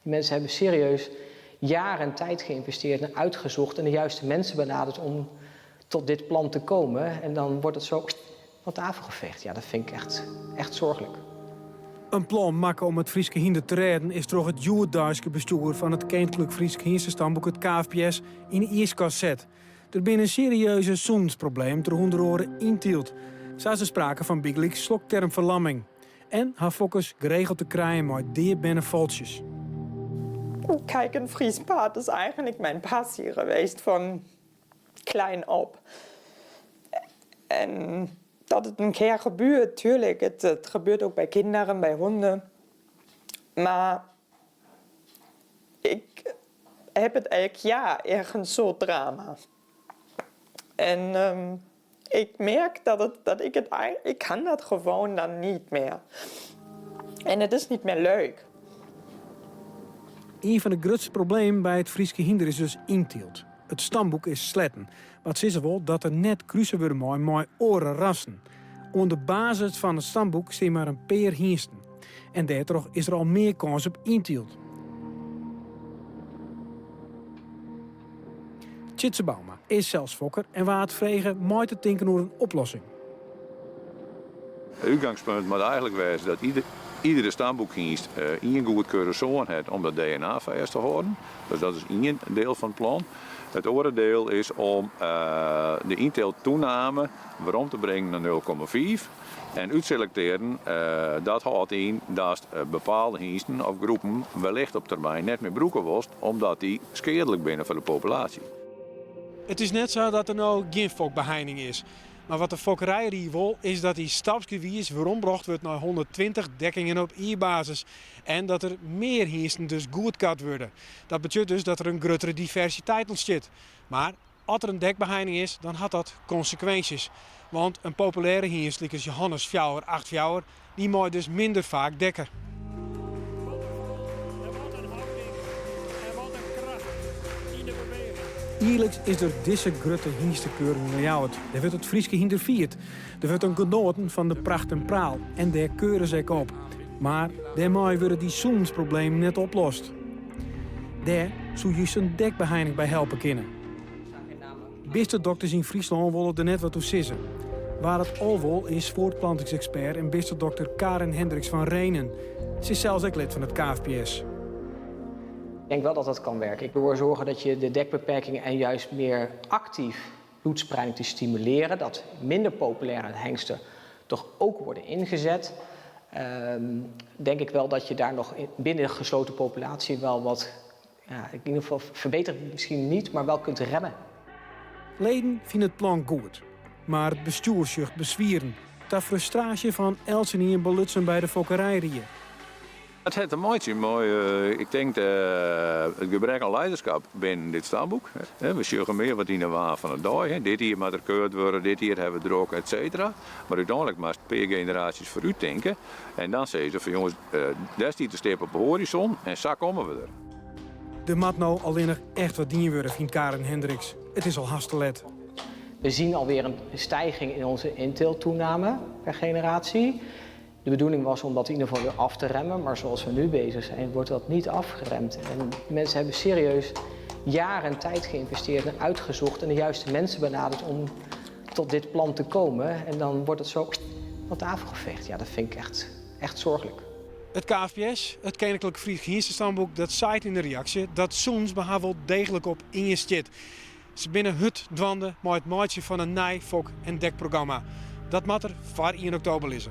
Mensen hebben serieus jaren tijd geïnvesteerd en uitgezocht en de juiste mensen benaderd om tot dit plan te komen. En dan wordt het zo van tafel geveegd. Ja, dat vind ik echt, echt zorgelijk. In plan makke om it Fryske hynder te rêden is troch it hjoeddeiske bestjoer fan it Keninklik Frysk Hynstestamboek, it KFPS, yn 'e iiskast set. Der binne serieuze sûnensproblemen troch ûnder oare yntylt. Sa is der sprake fan bygelyks sloktermferlamming. En ha fokkers geregeld te krijen mei deaberne foltsjes. Kijk, een Fries paard is eigenlijk mijn passie geweest van klein op. En dat het een keer gebeurt, tuurlijk, het, het gebeurt ook bij kinderen, bij honden. Maar ik heb het elk jaar ergens soort drama. En ik merk dat, het, dat ik het ik kan dat gewoon dan niet meer. En het is niet meer leuk. Ien fan de grutste problemen by it Fryske hynder is dus yntylt. It stamboek is sletten, wat sizze wol dat der net kruse wurde mei mei oare rassen. Oan de basis fan it stamboek stean mar in pear hynsten. En dêrtroch is der al mear kâns op yntylt. Tjitse Bouma is sels fokker en waard frege mei te tinken oer in oplossing. It útgangspunt moat eigenlik wêze dat iedere stamboekhynst ien goedkeurde soan hat om dat DNA fêst te hâlden. Dus dat is ien diel fan it plan. It oare diel is om de ynteelttoename werom te bringen nei 0,5 en útselektearjen. Dat hâldt yn datst bepaalde hynsten of groepen wellicht op termyn net mear brûke wolst omdat dy skeadlik binne foar de populaasje. It is net sa dat der no gjin fokbeheining is. Mar wat de Fokkerijrie wol is dat dy stapsgewiis werombrocht wurdt nei 120 dekkingen op jierbasis en dat der mear hynsten dus goedkard wurde. Dat betsjut dus dat der in gruttere diversiteit ûntstiet. Mar as der in dekbeheining is, dan hat dat konsekwinsjes. Want in populêre hynst lykas Johannes fjouwer acht fjouwer, dy mei dus minder faak dekke. Jierliks is der dizze grutte hynstekeuring yn Ljouwert. Dêr wurdt it Fryske hynder fierd. Der wurdt dan genoaten fan de pracht en praal en dêr keure se ek op. Mar dêrmei wurde dy sûnensproblemen net oplost. Dêr soe just in dekbeheining by helpe kinne. Bistedokters yn Fryslân wolle der net wat oer sizze. Wa't it al wol is fuortplantingsekspert en bistedokter Karin Hendriks van Renen. Se is sels ek lid fan it KFPS. Ik denk wel dat dat kan werken. Door zorgen dat je de dekbeperkingen en juist meer actief bloedspreiding te stimuleren, dat minder populaire hengsten toch ook worden ingezet, denk ik wel dat je daar nog binnen de gesloten populatie wel wat, ja, in ieder geval verbeteren misschien niet, maar wel kunt remmen. Leden fine it plan goed, mar it bestjoer sjocht beswieren ta frustraasje fan eltsenien belutsen by de Fokkerijrie. It hat te meitsjen mei, ik tink, it gebrek oan leiderskap binnen dit stamboek. We sjogge mear wat yn de waan fan de dei. Dit jier moat der keurd wurde, dit jier hawwe we drok, et cetera. Mar úteinlik moatst in pear generaasjes foarút tinke en dan sizze fan jonges, dêr stiet de stip op de hoarizon en sa komme we der. Der moat no allinnich echt wat dien wurde, fynt Karin Hendriks. It is al hast te let. We zien alweer een stijging in onze inteelttoename per generatie. De bedoeling was om dat in ieder geval weer af te remmen, maar zoals we nu bezig zijn, wordt dat niet afgeremd. En mensen hebben serieus jaren tijd geïnvesteerd en uitgezocht en de juiste mensen benaderd om tot dit plan te komen. En dan wordt het zo van tafel geveegd. Ja, dat vind ik echt, echt zorgelijk. It KFPS, it Keninklik Frysk Hynstestamboek, dat seit yn de reaksje dat sûnens by har wol deeglik op ien stiet. Se binne hurd dwaande mei it meitsjen fan in nij fok en dekprogramma. Dat moat der foar ien oktober lizze.